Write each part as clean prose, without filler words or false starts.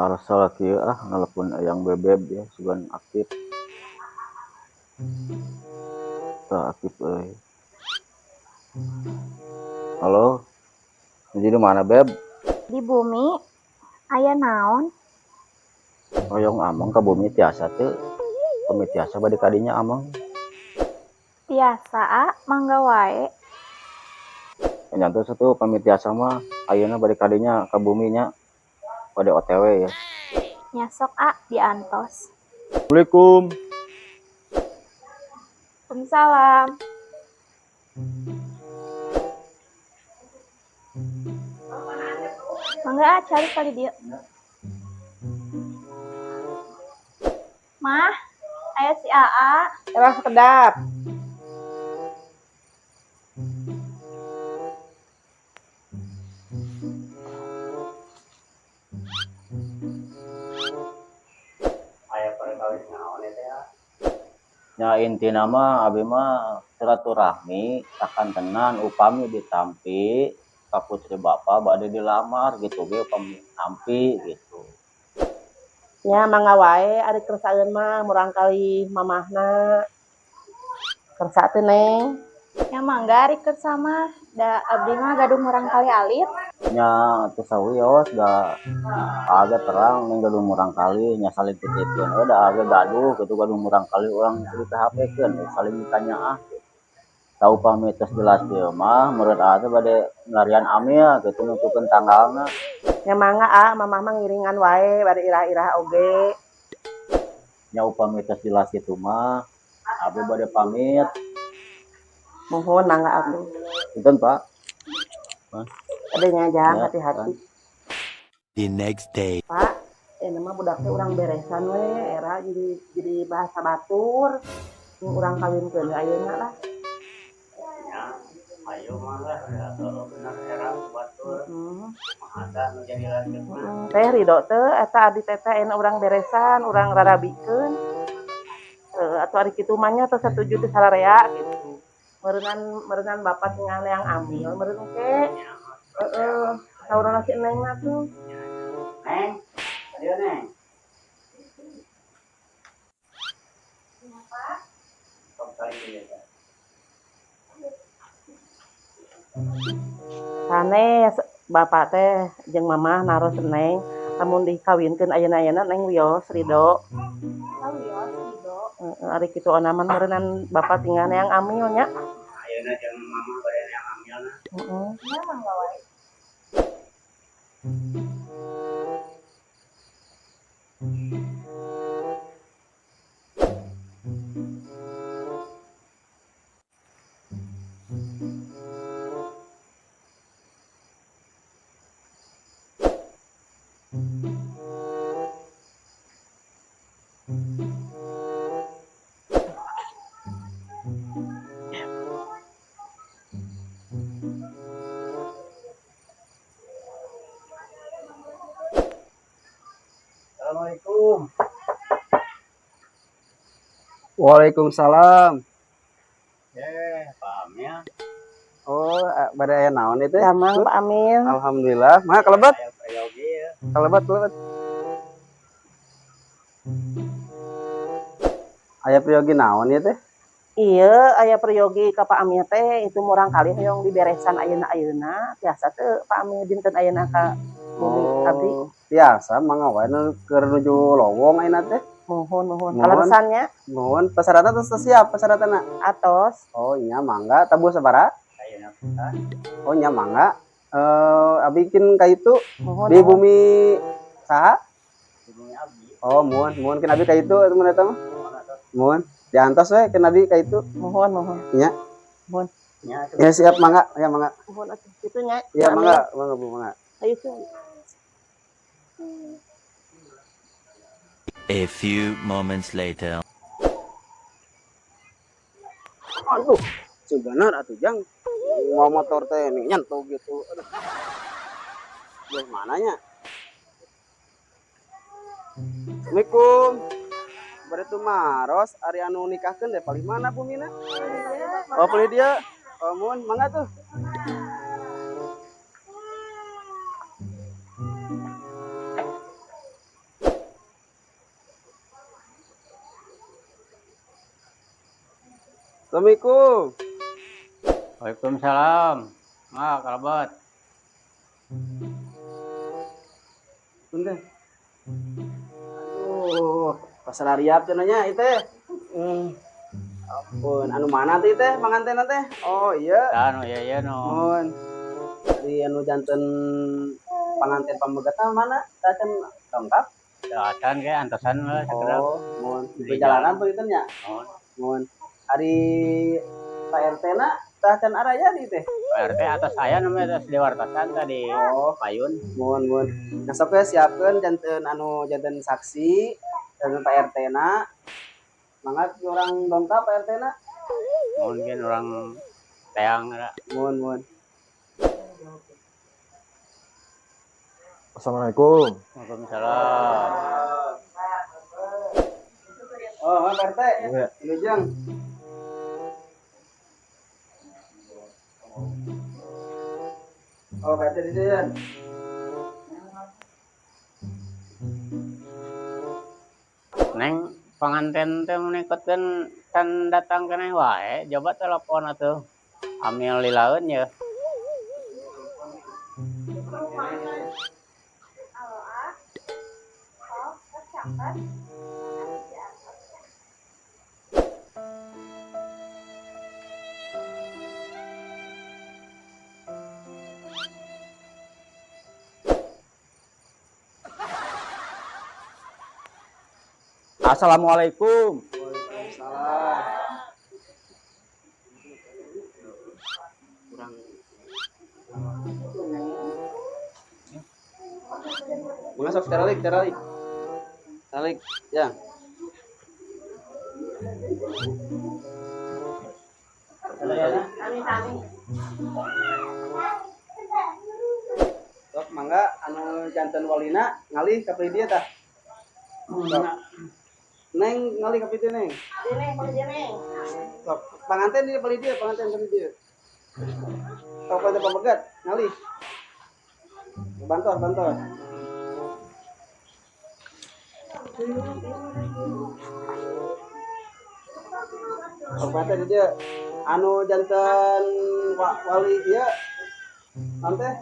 Asa kieu ah nelepon Eyang Bebeb ya sugan aktif. Teu aktif euy. Halo. Jadi di mana, Beb? Di bumi. Aya naon? Hoyong ameng ka bumi tiasa teu? Bumi tiasa bade ka dinya ameng. Tiasa, A, mangga wae. Nya tos atuh pamit tiasa mah ayeuna bade ka dinya ka bumi nya. Bade OTW ya. Nya sok, A, diantos. Assalamualaikum. Waalaikumsalam. Mangga, A, cari kali dia. Mah, aya si AA. Emang sekedap. Aya perkawis naon eta ya? Nya intina mah abi mah silaturahmi sakantenan upami ditampi ka putri bapa bade dilamar gitu ge upami tampi gitu. Nya mangga wae ari kersaeun mah murangkalih mamahna. Kersa teh, Neng? Nya mangga ari kersa mah, da abdi mah gaduh murangkalih alit. Nya teu sawios da aga terang ning gaduh murangkalih nya saling titipkeun we da aga gaduh kitu gaduh murangkalih urang di PHP-keun saling ditanyaah gitu. Da upami tos jelas kieu mah menurut aa teh bade milarian amil kitu nentukeun tanggalna. Nya mangga, A, mamah mah ngiringan wae bade irah-irah oge. Nya upami tos jelas kitu mah abi bade pamit. Muhun mangga atuh. Punten, Pak. Hah? Ade nya jang Ya, hati-hati. The next day. Pak, ini mah budak teh urang beresan we era jadi bahasa batur. Urang kawinkeun we ayeuna lah. Nya, ayo mah lah atuh bener era batur. Mah ada nu jadi lanjut mah. Teh ridho teh eta adi teteh enak urang beresan, urang rarabikeun. Atuh ari kitu mah nya tos satuju teh sararea gitu. Meureunnan bapak tinggal yang amil meureun ke. Heeh, saurana si Neng mah tuh. Neng, ayo Neng. Sanes bapak teh jeung mamah naros Neng lamun dikawinkeun ayeuna-ayeuna Neng wios ridho. Wios ridho. Heeh, ari kitu onaman meureunnan bapak tinggal yang amil nya. Ayeuna jeung mamah bade yang amilna. Heeh. Nya mangga wae. Assalamualaikum. Waalaikumsalam. Pak Amil. Oh, bade aya naon itu? Damang Pak Amil. Alhamdulillah. Mangga kalebet. Aya prayogi ya. Kalebet, kalebet. Aya prayogi naon ieu teh? Iya, aya prayogi ka Pak Amil teh itu murangkalih hoyong diberesan ayeuna-ayeuna. Tiasa teu Pak Amil dinten ayeuna ka bumi abdi? Oh, tiasa mangga wae nu keur nuju lowong ayeuna teh. Muhun, muhun. Muhun. Kaleresannya? Muhun, peserta tos siap pesertana. Atos. Oh, nya mangga tabuh sabaraha? Ayeuna pisan. Oh, nya mangga. Abi kin ka itu Muhun, di muhun. bumi saha? Di bumi abdi. Oh, muhun, muhun kin abi ka itu atuh mun eta mah. Muhun. Diantos we kin abi ka itu. Muhun, muhun. Nya. Muhun. Nya atuh. Ya siap mangga, ya mangga. Muhun atuh. Kitu nya. Ya Amin. mangga, mangga Bu, mangga. Ayo tuh. A few moments later. Aduh, sebenar atuh jang. Mau motor teh nih nyentuh gitu. Aduh. Duh, mananya? Assalamualaikum. Bade tumaros ari anu nikahkeun deh palih mana bumina? Oh, palih dia. Oh, mun mangga tuh. Assalamualaikum. Waalaikumsalam. Mah kalebet. Punten. Aduh, pasar riap cenah nya ieu teh. Ampun, anu mana teh teh panganten teh? Oh iya. Tah nu ieu ieu nu. Mohon. Di anu janten panganten pamegetan mana? Tah can lengkap. Acan ge antosan lah sakedap. Oh, mohon. Di perjalanan panginten nya. Mohon. Mohon. Ari Pak RT na tah can araya di teh. Pak RT atas aya namanya atas diwartosan tadi. Oh, Payun. mohon mohon. Nah, sok we siapkeun janten anu janten saksi janten Pak RT na. Mangga urang dongkap Pak RT na. Mungkin orang teang lah. Mohon mohon. Assalamualaikum. Waalaikumsalam. Oh, Pak RT. Iya. Wilujeng. Oh, Pak RT di dieu. Neng panganten teh menikotkeun can datang keneh wae, coba telepon atuh. Amil lilaeun ya. Halo, ah. Oh, terus siapa? Assalamualaikum. Waalaikumsalam. Kurang. Bunga sok teralik, teralik. Teralik, ya. Sami-sami. Sok mangga anu janten walina ngalih ka dieu tah. Sok. Neng ngalih ka dieu neng. Dene, kalau dene. Sok panganten di palih dieu, panganten palih dieu. Sok panganten pamegat ngalih. Bantos, bantos. Sok panganten di dieu. Anu janten wali ieu naon teh?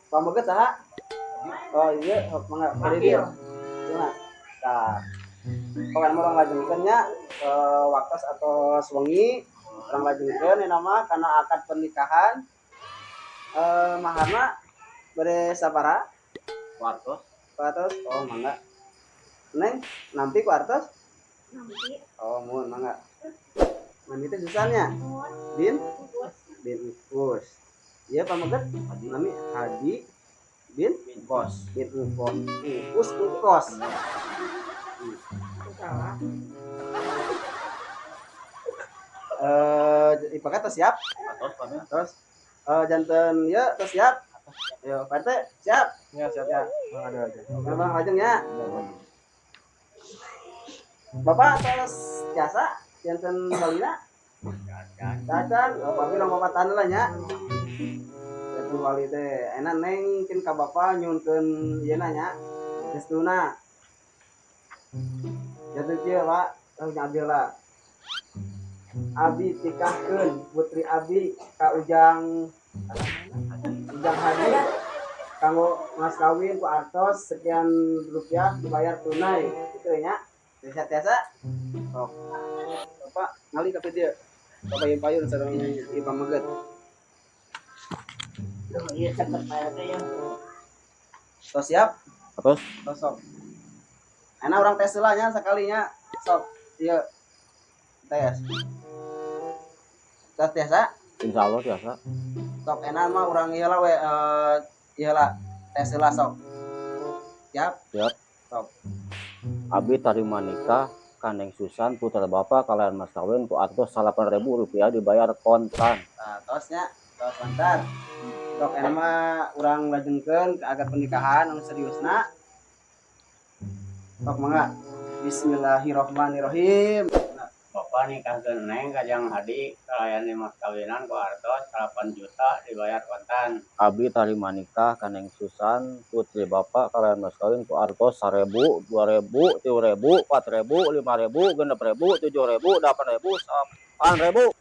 Pamegat saha? Oh iya, sok mangga palih dieu. Ieu mah. Tah. Pokoknya mah urang lajengkeun nya waktos atau wengi urang lajengkeun ieu mah kana akad pernikahan. Maharna bade sabaraha? Wartos. Kuartos? Oh, mangga. Neng, nampi kuartos? Nanti. Oh, mun mangga. Nami teh susahnya. Mun. Bin? Bungkus. Bin Ungkus. Iya, pameget nami Hadi bin Kos. bin Ungkos. Ungkus Ungkos. Salah. Ipakat tos siap? Atos pamit. Terus janten ya tos siap? Ayo, Pak RT, siap? Ya, siap. Ya. Ada aja. Memang lajeng ya. Bapak tos jasa janten walina? Cacan, oh, papi dong bapak tanda lah nya. Janten wali teh, enak neng kin ka bapak nyunkeun ieu na nya. Restuna. Janten kieu Pak, oh nya abdi lah. Abi tikahkeun putri abi ka Ujang Ujang Hadi kanggo mas kawin ku artos sekian rupiah dibayar tunai gitu nya. Biasa tiasa. Sok. Bapak ngali ka dieu. Bapak yang payun sareng ieu pameget. Iya, cakep Pak RT ya. Tos siap? Atos. Tos sok. Enak orang tes lah nya sekalinya. Sok. Ieu. Tes. Tes tiasa? Insya Allah biasa. Sok enak mah urang ieu lah we ieu lah tes heula sok. Siap? Siap. Sok. Abi tarima nikah ka Neng Susan putra bapak kalian mas kawin ku artos 8.000 rupiah dibayar kontan. Nah, tosnya, tos lancar. Sok enak mah urang lajengkeun ke akad pernikahan anu seriusna. Sok mangga. Bismillahirrahmanirrahim. Bapak nikahkeun neng ka Jang Hadi kalayan mas kawinan ku artos 8 juta dibayar kontan. Abi tarima nikah ka Neng Susan putri bapak kalayan mas kawin ku artos 1.000, 2.000, 3.000, 4.000, 5.000, 6.000, 7.000, 8.000, An ribu.